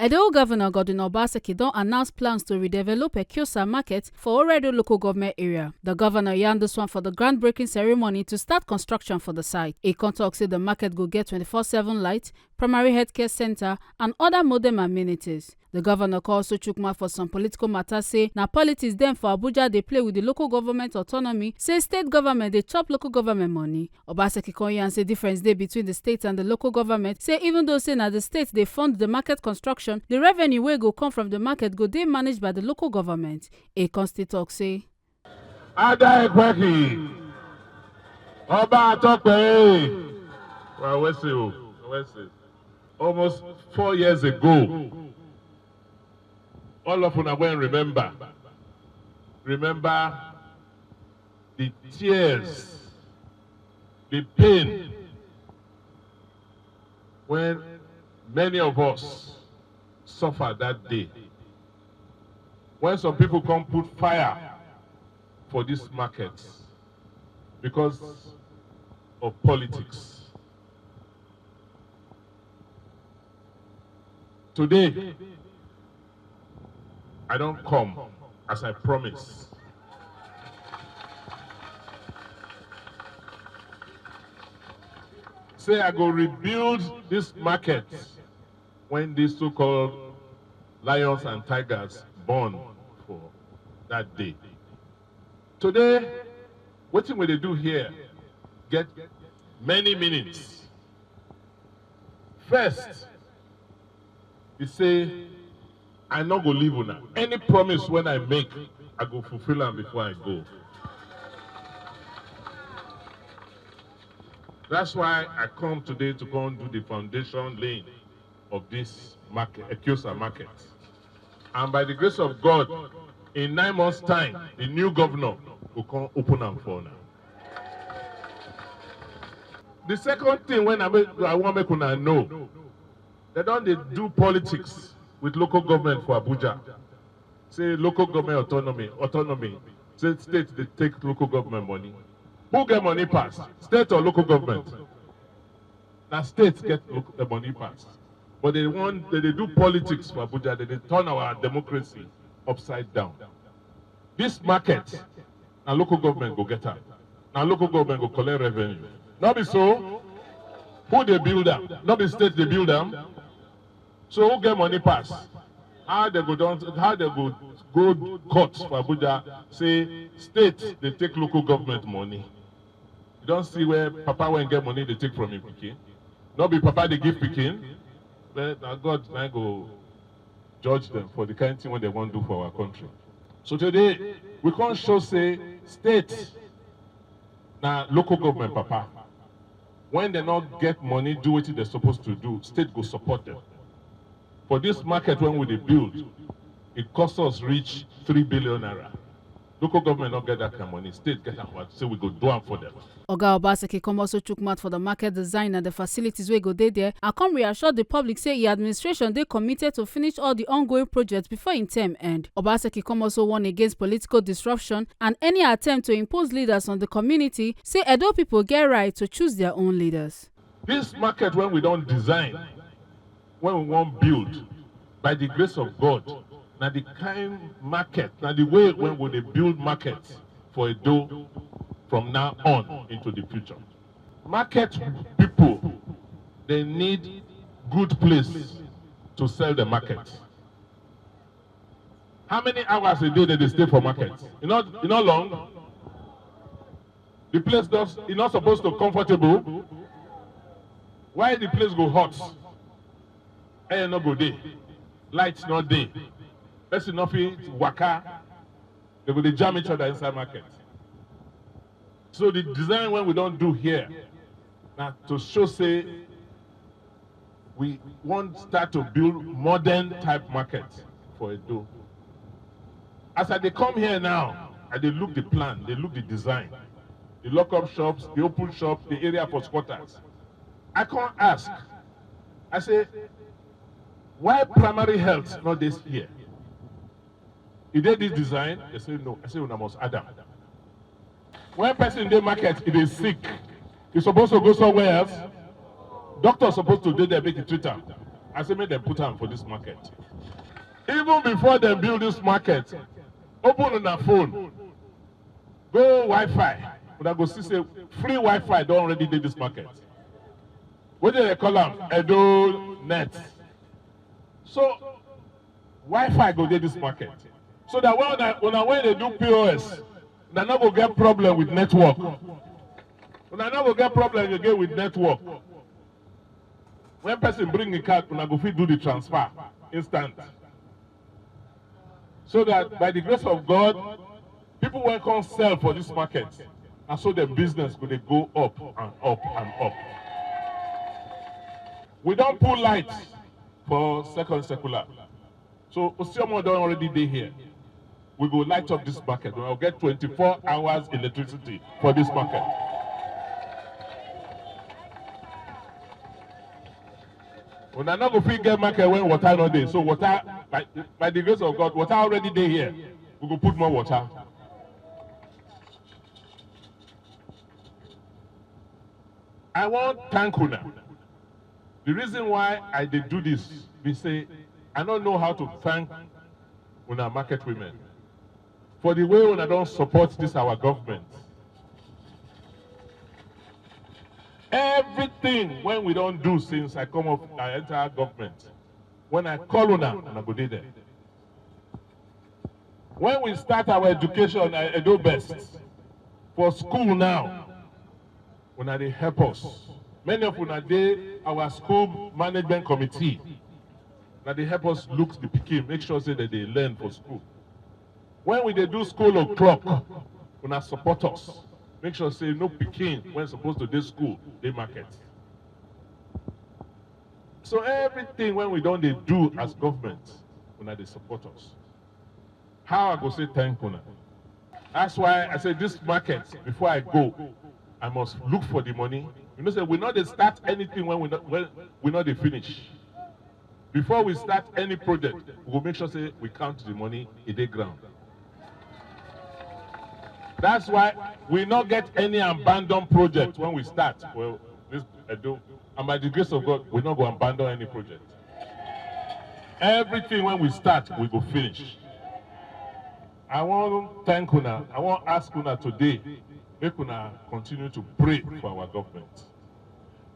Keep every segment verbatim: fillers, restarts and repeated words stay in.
Edo Governor Godwin Obaseki don announce plans to redevelop Ekiosa Market for Oredo local government area. The governor yarn this one for the groundbreaking ceremony to start construction for the site. E come talk say the market go get twenty-four seven light, primary healthcare center, and other modern amenities. The governor come also chook mouth for some political matter, say na politics dem for Abuja dey play with the local government autonomy, say state government dey chop local government money. Obaseki come yarn say difference dey between the state and the local government, say even though say na the state dey fund the market construction, the revenue wey go come from the market go dey managed by the local government. E come still talk say, Ada Ekweki, Oba Atope, well, we see, we see. Almost four years ago, all of una wey remember, remember the tears, the pain when many of us suffer that day. When some people come put fire for this market because of politics. Today, I don come as I promise. Say I go rebuild this market when these so-called lions and tigers born for that day. Today, wetin we dey do here get many meanings. First, e say, I no go leave una. Any promise when I make, I go fulfill am before I go. That's why I come today to come do the foundation laying of this market, Ekiosa market. And by the grace of God, in nine months' time, the new governor go come open am for una. The second thing when I, make, I wan make una know, they don dey do politics with local government for Abuja. Say local government autonomy, autonomy. Say state dey take local government money. Who get money pass? State or local government? Na state get local, the money pass. But they want, they dey do politics for Abuja. They dey turn our democracy upside down. This market, na local government go get am. Na local government go collect revenue. No be so? Who dey build am? No be state dey build am? So who get money pass? How they go don, how they go go court for Abuja say state dey take local government money? You don see where papa wey get money dey take from him pikin? No be papa dey give pikin? But na God na go judge them for the kind thing wey they wan do for our country. So today, we come show say state na local government papa. When they no get money, do wetin they supposed to do, state go support them. For this market when we dey build, it cost us reach three billion naira. Local government no get that kind of money, state get am, but say we go do am for them. Oga Obaseki come also chook mouth for the market design and the facilities wey go dey there, and come reassure the public say e administration dey committed to finish all the ongoing projects before im term end. Obaseki come also warn against political disruption and any attempt to impose leaders on the community, say Edo people get right to choose their own leaders. This market when we don design, when we wan build, by the grace of God, na the kind market, na the way when we dey build market for Edo from now on into the future. Market people, they need good place to sell the market. How many hours a day they dey stay for market? You know, you know long. The place does, e not supposed to comfortable. Why the place go hot? Air no go dey, light no dey, person no fit waka. They go dey jam each other inside market. So the design when we don do here na to show say we wan start to build modern type market for Edo. As I dey come here now, I dey look the plan, dey look the design, the lock-up shops, the open shops, the area for squatters. I come ask, I say, why primary health no dey here? E dey this design? They say no. I say una must add am. When person dey market, e dey sick, e suppose to go somewhere else. Doctor suppose to dey there make e treat am. I say make dem put am for this market. Even before dem build this market, open una phone, go Wi-Fi, una go see say free Wi-Fi don already dey this market. Wetin dem call am? Edo Net. So Wi-Fi go dey this market, so that when una, una when dey do P O S, una no go get problem with network. Una no go get problem again with network. When person bring im card, una go fit do the transfer instant. So that by the grace of God, people wey come sell for this market, and so the business go dey go up and up and up. We don put light for second circular. So Ossiomo don already dey here. We go light up this market. We go get twenty-four hours electricity for this market. Una no go fit get market when water no dey. So water, by, by the grace of God, water already dey here. We go put more water. I wan thank una. The reason why I dey do this be say I no know how to thank una market women for the way una don support this our government. Everything when we don do since I come up, I enter government, when I call una, una go dey there. When we start our education at Edo Best for school now, una dey help us. Many of una dey our school management committee. Una dey help us look the pikin, make sure say that they learn for school. When we dey do school o'clock, una support us. Make sure say no pikin when supposed to dey school dey market. So everything when we don dey do as government, una dey support us. How I go say thank una? That's why I say this market, before I go, I must look for the money. You know say we no dey start anything when we no, when we no dey finish. Before we start any project, we go make sure say we count the money e dey ground. That's why we no get any abandoned project when we start. Well, this Edo, and by the grace of God, we no go abandon any project. Everything when we start, we go finish. I wan thank una. I wan ask una today, make una continue to pray for our government.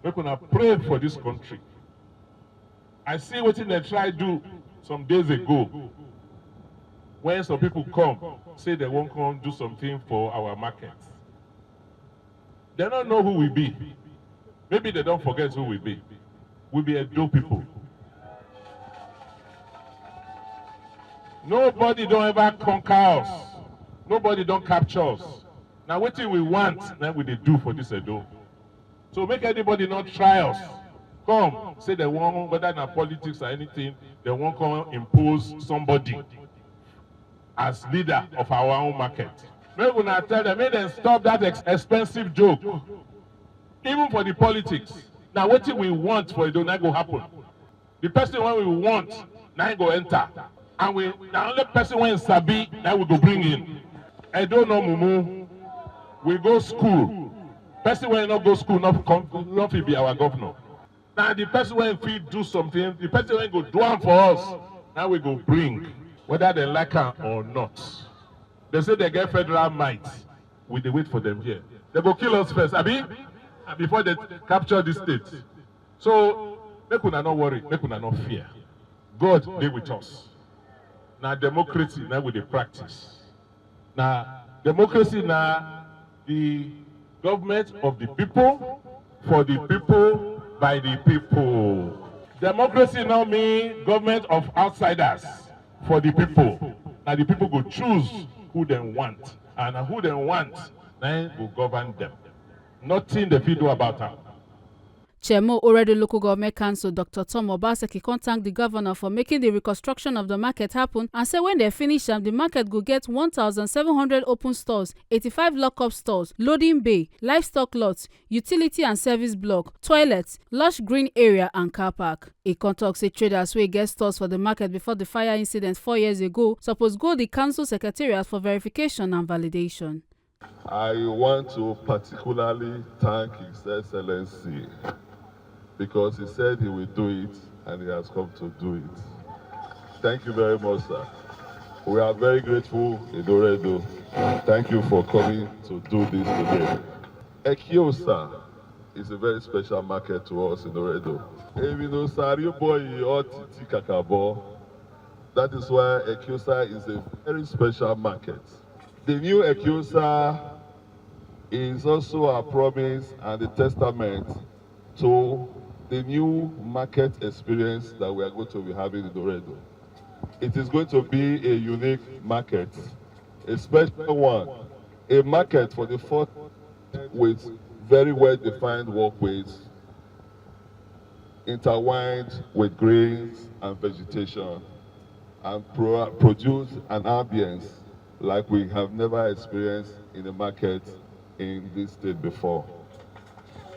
Make una pray for this country. I see wetin dem try do some days ago, when some people come say they wan come do something for our market. They don't know who we be. Maybe they don't forget who we be. We be Edo people. Nobody don't ever conquer us. Nobody don't capture us. Now wetin we want, now we dey do for this Edo. So make anybody not try us. Come, say they want, whether na politics or anything, they want come impose somebody as leader of our own market. Make una tell them, make dem stop that ex-, expensive joke. Even for the politics, now wetin we want for Edo, na go happen. The person wey we want, na him go enter. And we, na only person wey sabi, na we go bring in. Edo no mumu. We go school. Person wey no go school, no come, no fit be our governor. Na the person wey fit do something, the person wey go do am for us, na we go bring, whether they like am or not. They say they get federal might. We dey wait for them here. They go kill us first, abi? And before they capture this state. So make una no worry, make una no fear. God dey with us. Na democracy na we dey practice. Na democracy na the government of the people, for the people, by the people. Democracy no mean government of outsiders, for the people. Na the people go choose who dem want, and na who dem want na im go govern them. Nothing they fit do about am. Chairman Oredo Local Government Council, Doctor Tom Obaseki, come thank the governor for making the reconstruction of the market happen and say when they finish am, the market go get one thousand seven hundred open stores, eighty-five lock-up stores, loading bay, livestock lots, utility and service block, toilets, lush green area and car park. E come talk say traders wey get stores for the market before the fire incident four years ago suppose go the council secretariat for verification and validation. I want to particularly thank His Excellency because he said he will do it and he has come to do it. Thank you very much, sir. We are very grateful, Idoredo. Thank you for coming to do this today. Ekiosa is a very special market to us in Oredo. Even though Sario boy, Titi Kakabo, that is why Ekiosa is a very special market. The new Ekiosa is also a promise and a testament to the new market experience that we are going to be having in Oredo. It is going to be a unique market, a special one, a market for the first with very well-defined walkways, intertwined with greens and vegetation, and pro-, produce an ambience like we have never experienced in a market in this state before.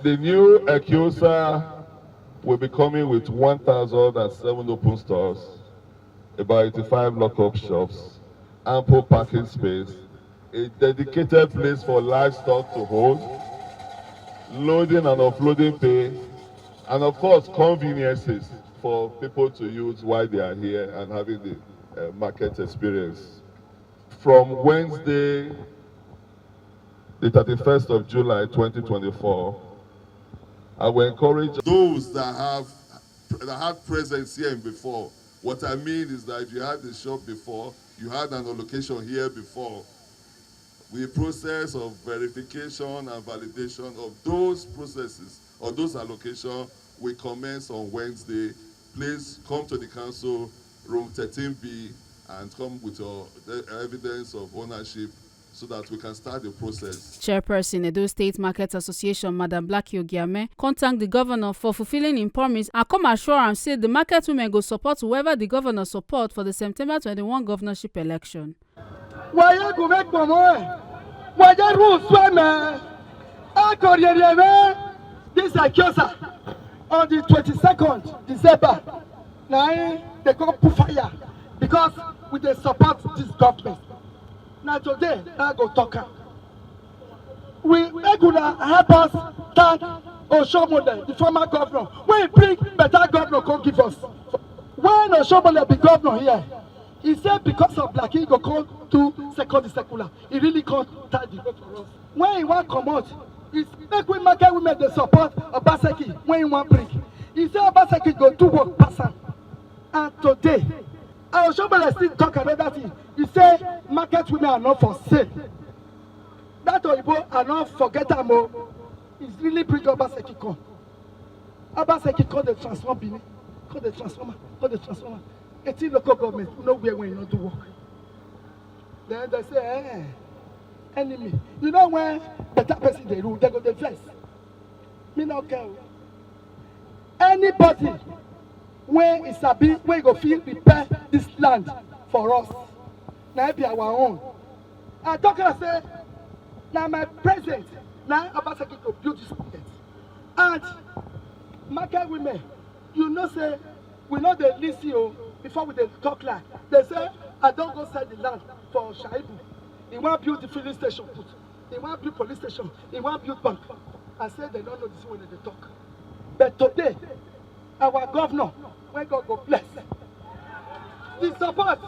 The new Ekiosa will be coming with one thousand and seven open stores, about eighty-five lock-up shops, ample parking space, a dedicated place for livestock to hold, loading and offloading pay, and of course, conveniences for people to use while they are here and having the, uh, market experience. From Wednesday, the thirty-first of July twenty twenty-four, I will encourage those that have, that had presence here before. What I mean is that if you had the shop before, you had an allocation here before, the process of verification and validation of those processes or those allocations will commence on Wednesday. Please come to the council, room thirteen B, and come with your, the evidence of ownership so that we can start the process. Chairperson Edo State Market Association, Madam Blackie Ogiame, come thank the governor for fulfilling im promise and come assure am say the market women go support whoever the governor support for the September twenty-one governorship election. Waye gume kpomo e. Waye ru sweme. Akorierieme. This Ekiosa on the twenty-second December. Na im dey come put fire because we dey support this government. Na today I go talk am. We, make una help us thank Oshomole, the former governor, wey bring better governor come give us. When Oshomole be governor here, he say because of Blackie, he go come do second circular. He really come tie the road for us. When he wan comot, he say make we market women dey support Obaseki when he wan bring. He say Obaseki go do work pass am. And today, Oshomole still talk another thing. He say market women are not for sale. That Oyibo, I no forget am o. He really bring Obaseki come. Obaseki come dey transform Benin, come dey transform am, come dey transform am. Eighteen local government, no where when you no do work. Then they say, eh, enemy. You know when better person dey rule, they go dey vex. Me no care o. Anybody wey e sabi, wey go fit repair this land for us, na im be our own. I talk am say, na my present, na Obaseki go build this market. And market women, you know say we no dey listen o. Before we dey talk like, they say, I don go sell the land for Shaibu. He wan build the filling station put. He wan build police station. He wan build bank. I say they no know the thing wey they dey talk. But today, our governor, when God go bless, the support,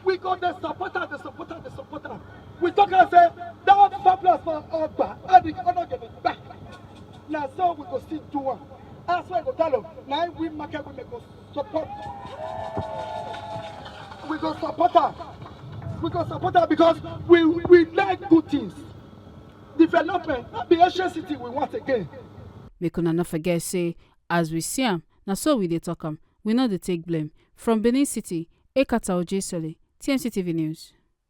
we go dey support am, dey support am, dey support am. We talk am say that four plus four Ogba, all the other get it back. Na so we go still do am. As we go tell am, na im we market women go support. We go support am. We go support am because we, we like good things. Development, no be ancient city we want again. Make una no forget say, as we see am, na so we dey talk am. We no dey take blame. From Benin City, Ekata Ojesole, T M C T V News.